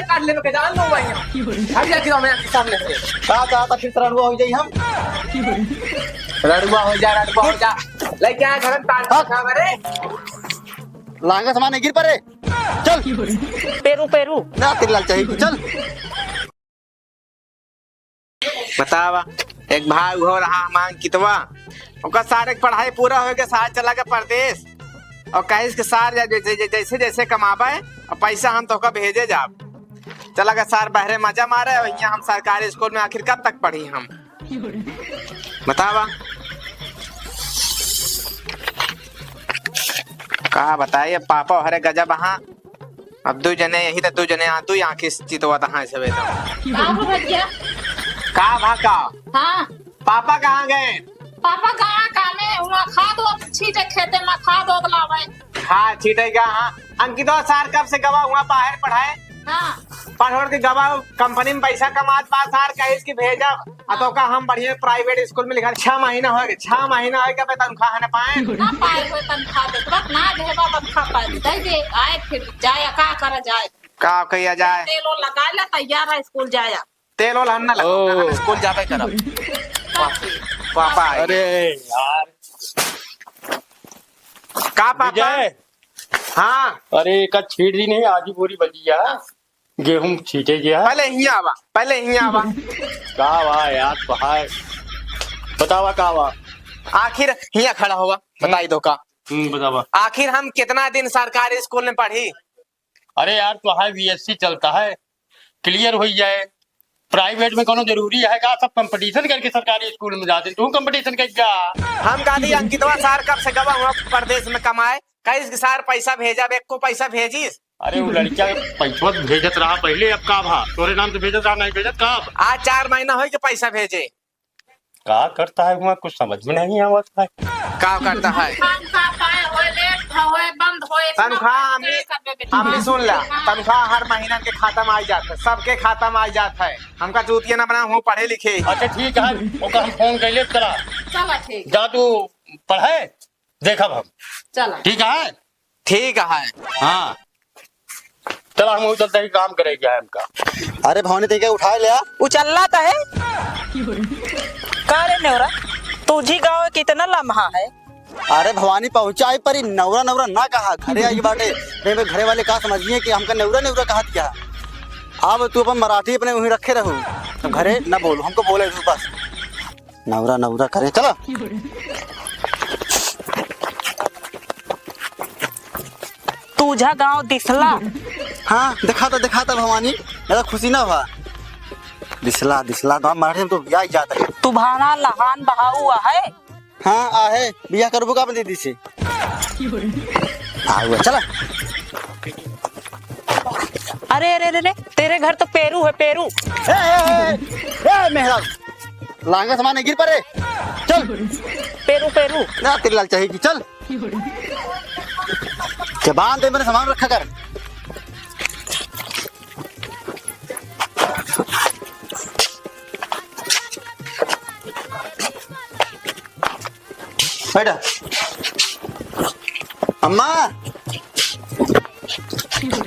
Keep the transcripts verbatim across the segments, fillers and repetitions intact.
काट ले, मैं जान लूँ भाई। हट जा, गिरा मैं आपके सामने से। का, का, का, फिर रड़ुआ हो जाई हम। रड़ुआ हो जा, रड़ुआ हो जा। लेके आया घर में ताल हाँ। खा रे। लांगा सामान गिर परे। चल। पेरू, पेरू। ना, तेरे लाल चाहे, चल। बतावा, एक भाई हो रहा हमार अंकितवा, ओकर सारे के पढ़ाई पूरा होए के साथ चला गए परदेस। और कहिस के सार जा जैसे, जै-, जैसे, जैसे कमाबे और पैसा हम तोहका भेजे जाब। चला गए सार बहरे मजा मारे और यहाँ हम सरकारी स्कूल में आखिर कब तक पढ़ी हम? बतावा। का बताई, अब पापा हरे गजब हाँ। अब दू जने यही त दू जने आ, तू आँखी से चितवा त हाँ से बेटा। का हो भैया? का भा का? हाँ। पापा कहाँ गए? पापा कहाँ कामे? हुआ खाद वो छीटे खेते में, खाद वो लावे। हाँ, छीटे का, हाँ। अंकितवा सार कब से गवा हुआ बाहर पढ़ाए? हाँ। पढ़ ओढ़ के गवा कंपनी में पैसा कमात बा, सार कहिस कि भेजब। आ तो का हम बढ़िया प्राइवेट स्कूल में लिखा, छह महीना हो गए, छह महीना हो गए, अबे तनख्वाह न पाए। ना पाए हुए तनख्वाह, देखबा ना देबा तनख्वाह पाए, दे दे, आए फिर जाए, का करा जाए। का कहिया जाए? तेल ओल लगा ले, तैयार है स्कूल जाए। तेल ओल हम ना लगाओ, ओ। हम स्कूल जाबे करब। पापा आए। अरे यार। का पापा? विजय। हाँ। अरे, एक छीट दी नहीं, आधी बोरी बची है। गेहूं छीटे गया। पहले हियां आवा, पहले हियां आवा। का वा यार, पहाड़। बतावा का वा? आखिर हियां खड़ा हुआ, बताई दो का। हम्म, बतावा। आखिर हम कितना दिन सरकारी स्कूल में पढ़ी? अरे यार, तो हाई बीएससी चलता है, क्लियर हो ही जाए। प्राइवेट में कोनो जरूरी है का? सब कंपटीशन करके सरकारी स्कूल में जाते, तू कंपटीशन कर जा। हम कहली, अंकितवा सार कब से गवा हुआ परदेस में कमाए, कहिस कि सार पैसा भेजा, एको पैसा भेजिस? अरे, वो लड़का पैसवा भेजत रहा पहले, अब का भा? तोरे नाम से भेजत रहा, नहीं भेजत का अब? आज चार महीना होई कि पैसा भेजे। का करता है वहाँ, कुछ समझ में नहीं आवत है। का करता है? काम का पाए होए, लेट होए, बंद होए, इतना तनख्वाह पाए, हम भी, का करबे बेटा? हम भी सुन ला, हाँ। तनख्वाह हर महीना के खाता में आई जात है, सबके खाता में आई जात है। हमका चूतिया ना बना, हूँ पढ़े लिखे ही। अच्छा ठीक है, ओकर हम फोन कर लेब, चला। चला ठीक। जा तू पढ़े, देखब हम। चला। ठीक है? ठीक है। हाँ। चला, हम चलते हैं, काम करे क्या है हमका। अरे भवानी, ते के उठाए ले आ। उचल्ला त है। का रे नेवरा, तुझी गाँव कितना लम्हा है? अरे भवानी, पहुँचाई परी, नौरा नौरा ना कहा, घरे आई बाटे। नहीं, मैं घरे वाले का समझिए कि हमका नेवरा नेवरा कहा दिया। अब तू अपन मराठी अपने वहीं रखे रहू, तो घरे ना बोलू, हमको बोले तू बस। नौरा नौरा करे, चला। तुझा गाँव दिसला। हाँ, दिखाता, दिखाता भवानी, ज्यादा खुशी ना हुआ। दिसला, दिसला, गाँव मारे तो ब्याह जाता है। तुम्हारा लहान बहाऊ है। हाँ, आहे, बियाह करबो का अपन दीदी से? आउआ, चला। अरे, अरे, अरे, अरे, तेरे घर तो पेरू है, पेरू। ए, ए, ए, ए, मेहरा, लांगा सामान गिर परे। चल। पेरू, पेरू। ना, तेरे लाल चाहेगी, चल। जबान दे, मेरे सामान रखा कर। बैठा। अम्मा,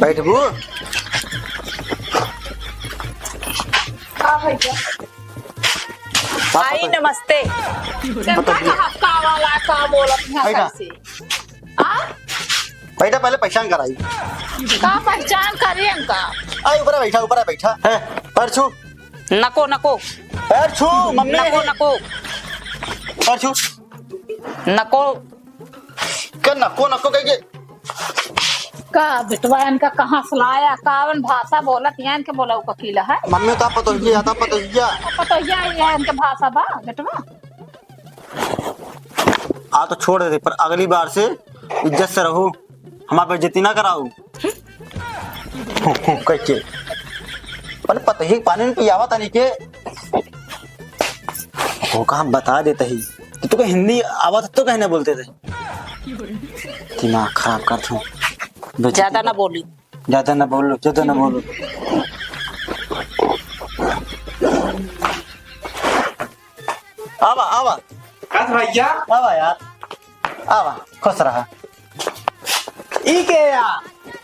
बैठबू? हाँ भैया। आई, नमस्ते। चंदा कहाँ का वाला का बोलत है बैठा। कैसे? आ? बैठा, पहले पहचान कराई। का पहचान करी हमका? आई, ऊपर बैठा, ऊपर बैठा। है, पैर छू। नको, नको। पैर छू, मम्मी। नको, नको। पैर छू। नको। का नको, नको कह के? का बेटवा इनका कहाँ से लाया? कावन भाषा बोलत, यहाँ इनके बोला वकील है? मम्मी, ता पतोहिया, ता पतोहिया। पतोहिया, ये इनके भाषा बा, बेटवा। आ तो छोड़ दे, पर अगली बार से इज्जत से रहू, हमार बेइज्जती ना कराऊ। कह के। पहले पतोहिया के पानी में पियावा तनी के। वो का हम बता देते ही कि तुके हिंदी आवत तो कहने बोलते थे। दिमाग खराब करत हूँ। ज्यादा ना बोली। ज्यादा ना बोलो, ज्यादा ना बोलो। आवा, आवा। कस भैया? आवा यार, आवा, खुश रहा। ई के यार?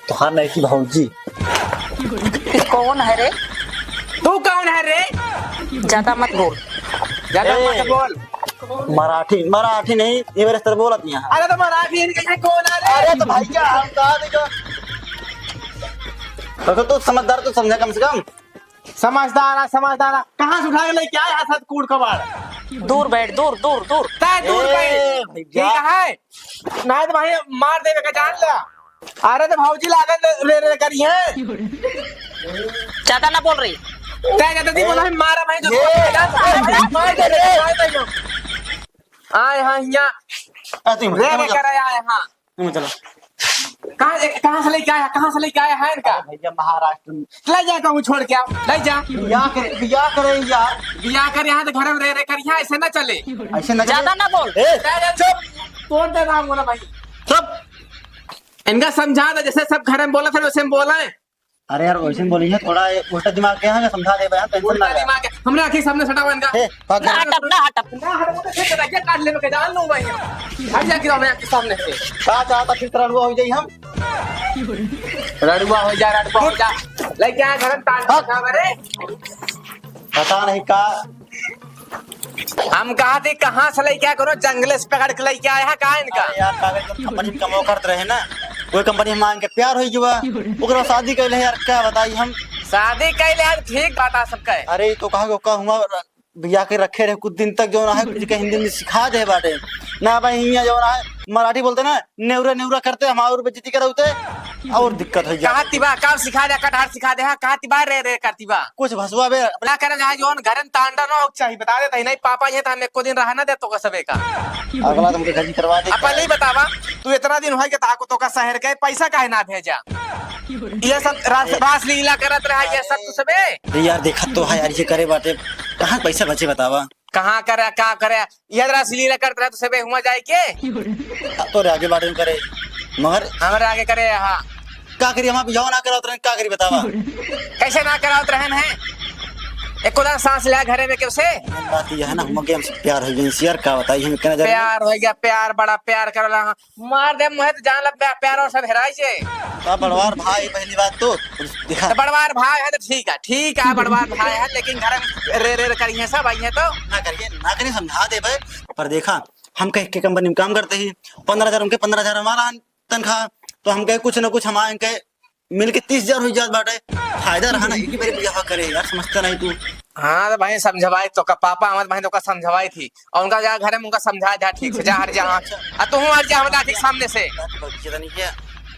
तोहार नई की भौजी। कौन है रे? तू कौन है रे? ज्यादा मत बोल। ज्यादा ए, मत बोल। मराठी, मराठी नहीं, ये मेरे सर बोलत नहीं है। अरे तो मराठी इनके यहाँ कौन है रे? अरे तो भैया, हम कहा देखो। तो, तो तू समझदार तो समझा कम से कम। समझदार आ, समझदार आ। कहाँ से उठा के लेके आए हाथ, हाथ कूड़ कबाड़? दूर बैठ, दूर, दूर, दूर। तै दूर ए, बैठ। भैया। ठीक है। नहीं तो भाई मार देवे का जान ला। अरे तो भौजी लागल रे रे करी है। ज्यादा ना बोल रही। तै ज्यादा नहीं बोला है, मारा भाई जो ये। मार दे रे। मार दे रे। आए हाँ हिया। आ, तुम रे रे चलो। करे आए हाँ। तुम चलो। कहाँ से, कहाँ से लेके आया, कहाँ से लेके आया है इनका? अरे भैया महाराष्ट्र में। ले जा कहूँ छोड़ के आओ, ले जा। बियाह करे, बियाह करे यार। बियाह करे यहाँ तो घर में रह रह कर यहाँ ऐसे ना चले। ऐसे ना चले। ज्यादा ना बोल। ए, चुप। तोड़ दे रहा हूँ ना भाई। चुप। इनका समझा दे, जैसे सब घर में बोला था वैसे हम बोला है। अरे यार, वैसे ही बोली है, थोड़ा ये उल्टा दिमाग के हैं, समझा दे भाई, tension ना उल्टा ले। दिमाग है। हमरे आँखी सामने से हटावा इनका। ए, भाग ना जा। हटब, ना हटब। ना हटब, तो फिर रखिए, काट लेबे के जान लो भाई। हट जा, गिराओ मेरे आँखी सामने से। का चाहता फिर रड़ुआ हो जाई हम? रड़ुआ हो जा, रड़ुआ हो जा। लेके आए घर में ताल हट। बजा रे। पता नहीं का। हम कहा थी, कहाँ से लेके आए, कोनो जंगले से पकड़ के लेके आए हैं, कहाँ इनका? अरे यार, कागज जौन कंपनी में कमवा करत रहे ना, वही कंपनी में मांग के प्यार होई जुआ, ओकरा शादी कैले यार, क्या बताई हम। शादी कैले यार, ठीक बात आ सबका है। अरे, तो कहा, का हुआ, बियाह के रखे रहे कुछ दिन तक, जौन है, कुछ के हिंदी में सिखा दे बाटे। ना भाई, हियाँ जौन है, मराठी बोलते ना, नेवरा नेवरा करते, हमार बेइज्जती करौते, और दिक्कत हो जाए। कहा तिबा, का सिखा दे, कटहर सिखा दे, हाँ, कहा तिबा, रे रे कर तिबा। कुछ भसुआ बे। ना करे, जहाँ जौन घर में तांडा ना हो चाहिए, बता देता ही नहीं, पापा ये तो हम एको दिन रहा ना दे तो का सबे का। अगला तुमके घर की करवा दे। अब पहले ही बतावा, तू इतना दिन हो गया, ताको तो का शहर के पैसा काहे ना भेजा? ये सब रास, रासलीला करत रहा, ये सब तू सबे। अरे यार, देखत तो है यार, ये करे बाटे, कहाँ पैसा बचे बतावा? कहाँ करे, का करे? ये रासलीला करत रहा तू सबे हुआ जाए के? अब तो आगे बाटे में करे, मगर हमरे आगे करे, हाँ। का करी, हम आप जाओ ना करावत रहन, का करी बतावा? कैसे ना करावत रहन है? एको दान सांस लिया घरे में कैसे? बात यह है ना, हमके हमसे प्यार हो गया, यार का बताई, हम इतना ज्यादा प्यार हो गया, प्यार, बड़ा प्यार करला, हाँ। मार दे मुँहे तो जान लग गया, प्यार और सब हेराई जे। का बड़वार भाई, पहली बात तो दिखा। तो बड़वार भाई है तो ठीक है, ठीक है, बड़वार भाई है, लेकिन घर में रे रे रे करिए सब, आइए तो। ना करिए, ना करिए, समझा दे भाई। पर देखा, हम कह के कंपनी में काम करते ही, पन्द्रह हजार उनके, पन्द्रह हजार हमारा तनख्वाह, तो हम कहे कुछ ना कुछ हमारे इनके मिल के तीस हजार हो जात बाटे, फायदा रहा ना, एक ही बार बियाह करे यार, समझता नहीं तू। हाँ तो भाई समझवाई तो का, पापा हमारे भाई तो का समझवाई थी, और उनका जा घर में उनका समझा जा ठीक से, जा हट जा, हाँ। आ तू हट जा, हम जा ठीक सामने से। बगिया नहीं है,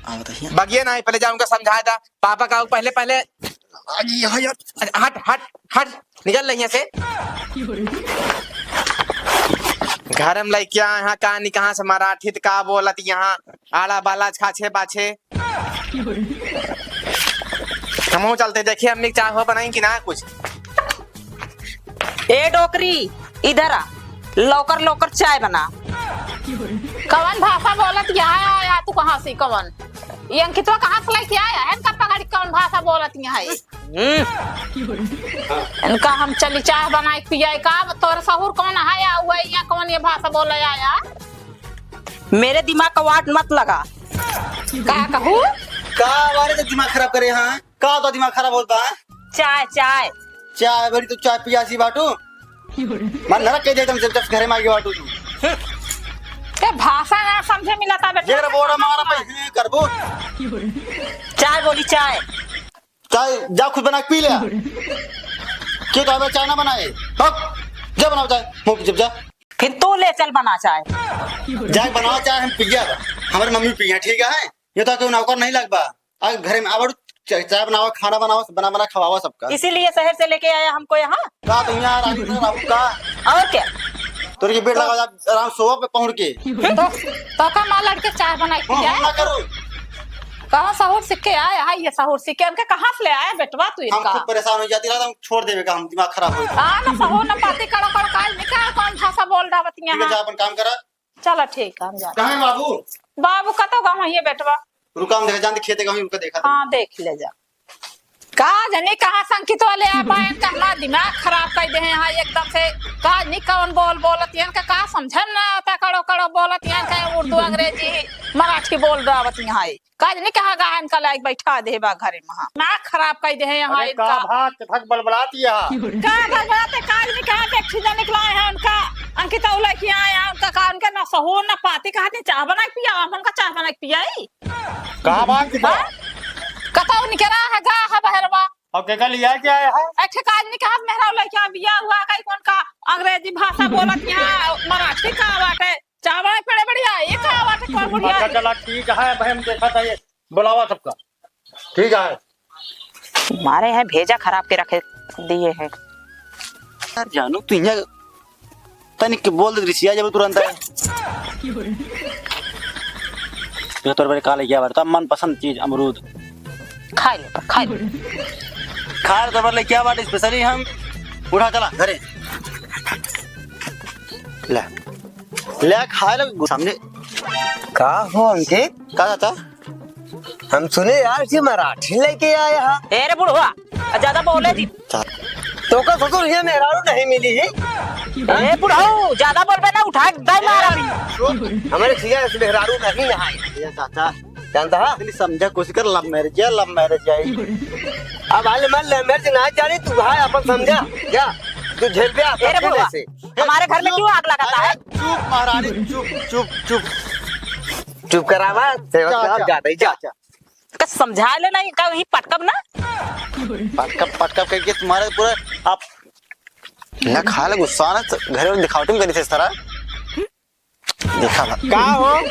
आ बताइए। बगिया नहीं, पहले जा उनका समझा जा, पापा का पहले, पहले। अरे यहाँ यार। अरे हट, हट, हट, निकल ले यहाँ से। घर में लइकिया यहाँ का नहीं, कहाँ से मराठी त का बोलत यहाँ, आला बाला छाछे बाछे। हमहू चलते देखिए अम्मी चाय हो बनाई कि ना कुछ। ए डोकरी, इधर आ, लौकर लौकर चाय बना। कवन भाषा बोलत यहाँ आया तू, कहाँ से, कवन? ये अंकितवा कहाँ से लेके आया है? इनका पकड़ के कवन भाषा बोलत यहाँ है? हम्म। इनका हम चली चाय बनाए के पियाए का? तोर सहूर कौन है या हुआ, या कौन ये भाषा बोले आया? मेरे दिमाग का वाट मत लगा। का कहू? का हमारे तो दिमाग खराब करे, हाँ? का तो दिमाग खराब होत बा? चाय, चाय। चाय बड़ी तो चाय पियासी बाटू। मन नरक के दे तुम जब, जब घरे में आगे बाटू तू। ते भाषा ना समझे मिला था बेटा। जेकर बोरा मारा पे ही करबो। चाय बोली, चाय। चाय जा खुद बना के पी ले। क्यों तो हमें चाय ना बनाए? हक, जा बनाओ चाय, मुंह जब जा। फिर तू ले चल बना चाय। जा बनाओ चाय, हम पिया। हमारे मम्मी पिया, ठीक है? ये तो क्यों नौकर नहीं लग बा। आ घरे में आवड़, चा-, चाय बनावा, खाना बनावा, सब बना बना खवावा सबका। इसीलिए शहर से लेके आया हमको यहाँ। का तुम यहाँ रानी ना रहू का? और क्या? तोर के बेड लगा जा, आराम सोवा पे पहुँच के। तो, तो का माँ लड़के चाय बनाई हाँ, पिया? हम ना करो। कहाँ सहूर सीख के आया है ये, सहूर सीख के? हमके कहाँ से ले आया बेटवा तू हम इनका? खुद परेशान हो जाती रहता, हम छोड़ देवे का, हम दिमाग खराब हो जाता। हाँ ना, सहूर ना पाती कड़ो कड़ो काज निकाल, कौन भाषा बोल रहा बतिया ठीक है, हाँ? जा अपन काम करा। चलो ठीक है, हम जाते कहाँ हैं। है बाबू? बाबू कतो गाँव है ये बेटवा? रुका, हम देखा, जान दे, खेते गाँव उनका देखा था। हाँ, देख ले जा। का जनी कहाँ से अंकित वाले आ पाए, इनका हमार दिमाग खराब कइ देहे हैं एकदम से। का जनी कौन बोल बोलत हैं, इनका का समझे में ना आवत, कड़ो कड़ो बोलत हैं, कहीं उर्दू अंग्रेजी मराठी बोल रहा आवत हैं। का जनी कहाँ गा इनका लाइक बैठा देहे बा घरे में, हाँ। दिमाग खराब कइ देहे हैं अरे का इनका। बात, भक बलबलात यहाँ। का बलबलात है, का जनी कहाँ के एक चीज निकला है उनका। अंकित वाले के आए हैं, उनका का, उनके ना सहूर ना पाती, कहा नहीं चाह बना के पिया, हम उनका चाह बना के पियाई। का बात है? हाँ? कतौ निकरा है, गा है बहरवा। और केका लिया क्या है? एक ठे का जनी कहा मेहरारू लइका बिया हुआ, कहीं कौन का अंग्रेजी भाषा बोलत यहाँ, मराठी का बाटे, चावल पड़े बढ़िया, ये का बाटे, कौन बढ़िया अच्छा, है? चला ठीक है, भाई हम देखा था ये, बुलावा सबका। ठीक है। मारे हैं, भेजा खराब के रखे दिए हैं। यार जानू, तू यहाँ तनिक के बोल दे, रिसिया जब तुरंत है। ये तोर बड़े का लेके आवा, तब मनपसंद चीज अमरूद। खा ले, खा ले। खा ले, तोर बड़े लेके आवा, specially हम। उठा, चला, घरे। ले। ले, खा ले, सामने। का हो अंकित? का चाचा? हम सुने यार कि मराठी लेके आया है। ए रे बुढ़वा, ज्यादा बोले जी। तोका ससुर हियाँ मेहरारू नहीं मिली ही। ए बुढ़ऊ, ज्यादा बोलबे ना, उठा के दाई मारा भी। हमरे हियाँ से मेहरारू नहीं है। ये चाचा, जानता है? इतनी समझा कोशिश कर, love marriage है, love marriage है। अब हाल मन love marriage ना जानी, तू भाई अपन समझा, जा, तू झेल पे अपन ए रे बुढ़वा, अकेले से। हमारे घर में चुप। क्यों आग लगाता है? अरे चुप महारानी, चुप, चुप, चुप। चुप करावा, सेवक क्या, साहब क्या, ज्यादा ही जा। क्या, क्या? का समझा ले नहीं, का वही पटकब ना? पटकब, पटकब करके तुम्हारे पूरा आप ना खा ले, गुस्सा ना, घरे में दिखावटी में करी थे इस तरह। देखा ना। का हो?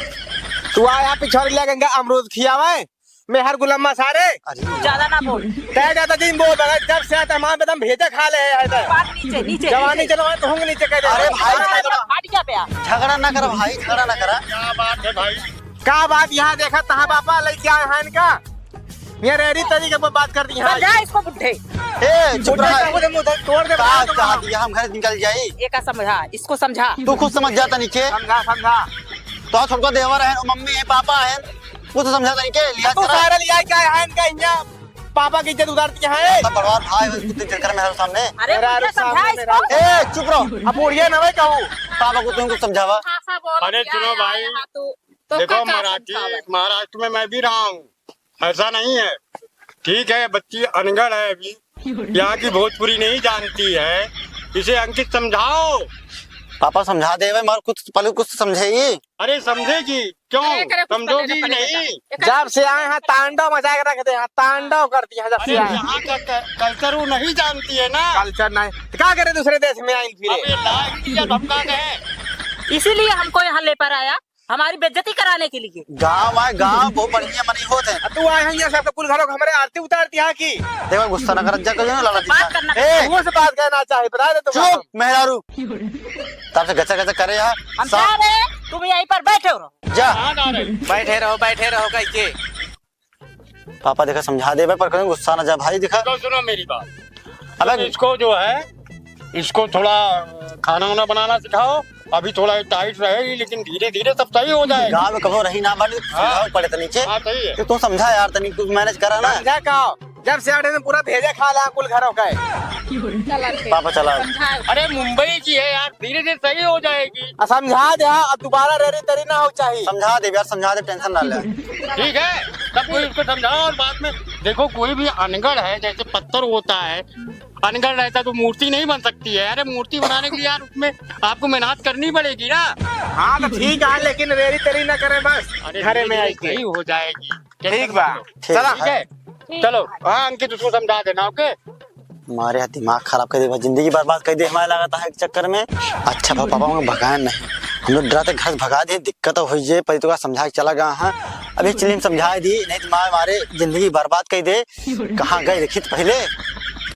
तू आया पिछड़ ले गंगा अमरूद खियावे, मेहर गुलम्मा सारे। अरे। ज्यादा ना बोल। तै ज्यादा दिन बोल, अगर जब से आता माँ एकदम भेजा खा ले है, है तो। बात नीचे, नीचे, जवानी नीचे। चलो, तो होंगे नीचे कह दे। अरे भाई, अरे, झगड़ा, फाट गया बे। झगड़ा ना करा भाई, झगड़ा ना करा। क्या बात है भाई? का बात यहाँ देखा, तहाँ बापा लेके आए हैं इनका। ये रेडी तरीके पर बात कर दी है। समझा इसको बुढ़े। ए, चुप बुढ़े रहा। का मुझे मुंह तोड़ दे, का बात चाहत है। दिया, हम घर निकल जाई। ये का समझा, इसको समझा। तू खुद समझ जाता नीचे। समझा, समझा। तो छोटका देवर है, मम्मी है, पापा है, वो तो समझा तरीके लिया तू करा। सारा लिया क्या है इनका, इनका पापा की इज्जत उतार दी है। सब बड़वा भाई, उसको तो इज्जत कर मेरे सामने। अरे मेरा मुझे रुख सामने समझा मेरा इसको। ए, चुप रहो। अब बुढ़िया ना भाई कहूँ। पापा को तुम कुछ समझावा। हाँ, हाँ, बोल अरे दिया सुनो है, भाई, हाँ, तू तो देखो, का, का मराठी, समझावे? महाराष्ट्र में मैं भी रहा हूँ, ऐसा नहीं है। ठीक है, बच्ची अनगढ़ है अभी, यहाँ की भोजपुरी नहीं जानती है, इसे अंकित समझाओ। पापा समझा देवे, मगर कुछ पहले कुछ समझे ही। अरे समझेगी क्यों? अरे, करे कुछ समझोगी पहले, पहले नहीं। बता। जब से आए हैं तांडव मचा के रख दे हैं, तांडव कर दिया जब अरे से आए। यहाँ का क-, culture वो नहीं जानती है ना। Culture नहीं, तो क्या करे दूसरे देश में आइन फिरे? अबे लाग दिया धमका गए। इसीलिए हमको यहाँ ले पर आया। हमारी बेइज्जती कराने के लिए। गाँव आए, गाँव बहुत बढ़िया मनई होत है। आ, तू आए हैं यहाँ सबके कुल घरों को हमरे आरती उतार दिया कि? देखो, गुस्सा ना कर, जा कर ना लड़ा बात दिखा। करना ए! मुँह से बात कहना चाहे, बता दे तुम चुप, आपको। मेहरारू। तब से गचा गचा करे यहाँ। हम सा- जा रहे हैं, तुम यहीं पर बैठे रहो। जा। कहाँ जा रहे हैं? बैठे रहो, बैठे रहो, कह के। पापा देखा समझा देबे, पर कहीं गुस्सा ना जा भाई, देखा। तो सुनो मेरी बात। अबे तो इसको जो है, इसको थोड़ा खाना वाना बनाना सिखाओ। अभी थोड़ा ये tight रहेगी, लेकिन धीरे धीरे सब सही हो जाएगा। गाँव में कबो रही ना बनी, हाँ। सिखाओ पड़े तनी के। हाँ, सही है। तो तू समझा यार, तनी कुछ manage करा ना। समझा का? जब से आड़े ने पूरा भेजा खा ला कुल घरों का है। चला ठीक। पापा चला। समझा। अरे मुंबई की है यार, धीरे धीरे सही हो जाएगी। आ, समझा दे, हाँ, अब दोबारा रेरी तेरी ना हो चाहिए। समझा दे यार, समझा दे, tension ना ले। ठीक है, तब कोई उसको समझाओ। और बाद में देखो, कोई भी अनगढ़ है, जैसे पत्थर होता है, अनगढ़ रहता तो मूर्ति नहीं बन सकती है। अरे मूर्ति बनाने के लिए यार उसमें आपको मेहनत करनी पड़ेगी ना। हाँ तो ठीक है, लेकिन रेरी तेरी ना करें बस। अरे घरे में धीरे आई के। सही हो जाएगी। ठीक बा। ठीक चला। है? ठीक। चलो, हाँ, अंकित, उसको समझा देना, OK? हमारे यहाँ दिमाग खराब कर दे, जिंदगी बर्बाद कर दे हमारे, लगाता है एक चक्कर में। अच्छा बा, पापा मगर भगाए नहीं, हम लोग डराते घर से भगा दे, दिक्कत हो जाए, पर तो का समझा के चला गया है। अभी चलिए हम समझा दी, नहीं तो मारे, मारे जिंदगी बर्बाद कर दे। कहाँ गए देखी तो पहले।